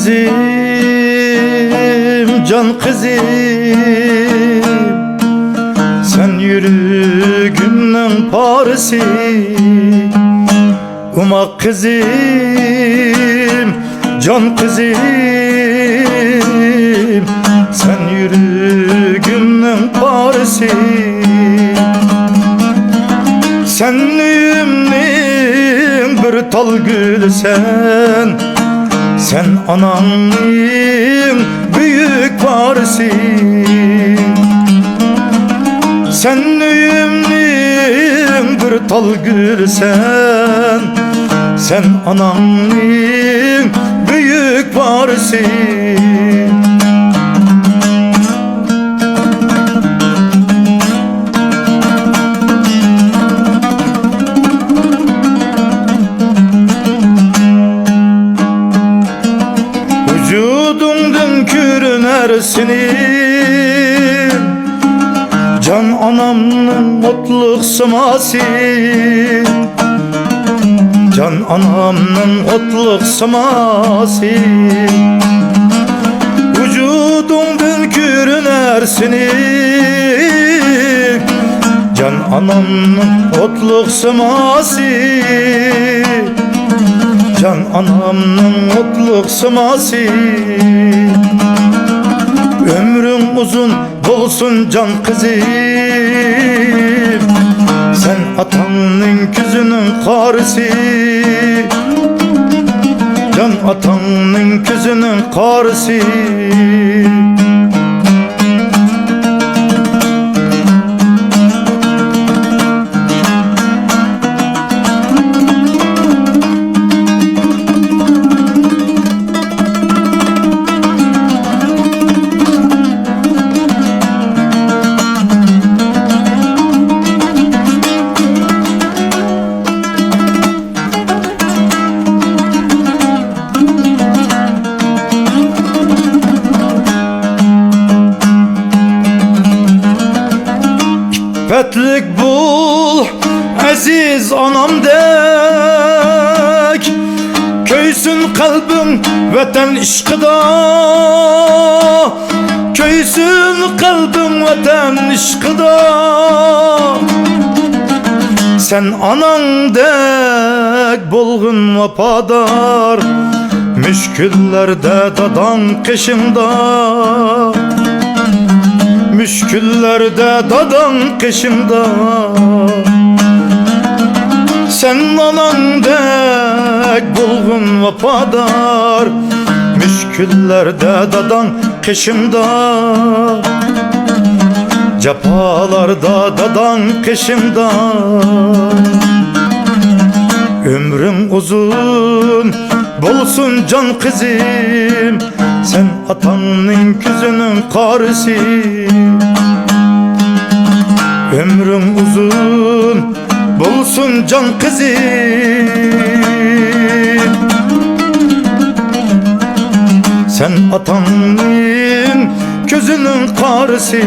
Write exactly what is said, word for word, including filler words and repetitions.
قىزىم، جان قىزىم، سەن يۈرىكىمنىڭ پارىسى. ئوماق قىزىم، جان قىزىم، سەن يۈرىكىمنىڭ پارىسى. سەن ئۆيۈمنىڭ بىر تال گۈلىسەن، سەن ئانامنىڭ بۈيۈك ۋارىسى. سەن ئۆيۈمنىڭ بىر تال گۈلىسەن، سەن ئانامنىڭ بۈيۈك ۋارىسى. ۋۇجۇدۇڭدىن كۆرۈنەر سېنىڭ جان ئانامنىڭ ئوتلۇق سىماسى. جان ئانامنىڭ ئوتلۇق سىماسى، ۋۇجۇدۇڭدىن كۆرۈنەر سېنىڭ جان ئانامنىڭ ئوتلۇق سىماسى. جان ئانامنىڭ ئوتلۇق سىماسى. ئۆمرۈڭ ئۇزۇن بولسۇن جان قىزىم، سەن ئاتاڭنىڭ كۆزىنىڭ قارىسى. جان ئاتاڭنىڭ كۆزىنىڭ قارىسى. ئىپپەتلىك بول ئەزىز ئانامدەك، كۆيسۇن قەلبىڭ ۋەتەن ئىشقىدا. كۆيسۇن قەلبىڭ ۋەتەن ئىشقىدا. سەن ئاناڭدەك بولغىن ۋاپادار، مۈشكۈللەردە داداڭ قېشىڭدا. مۈشكۈللەردە داداڭ قېشىڭدا. سەن ئاناڭدەك بولغىن ۋاپادار، مۈشكۈللەردە داداڭ قېشىڭدا، جاپالاردا داداڭ قېشىڭدا. ئۆمرۈڭ ئۇزۇن بولسۇن جان قىزىم، سەن ئاتاڭنىڭ كۆزىنىڭ قارىسى. ئۆمرۈڭ ئۇزۇن بولسۇن جان قىزىم، سەن ئاتاڭنىڭ كۆزىنىڭ قارىسى.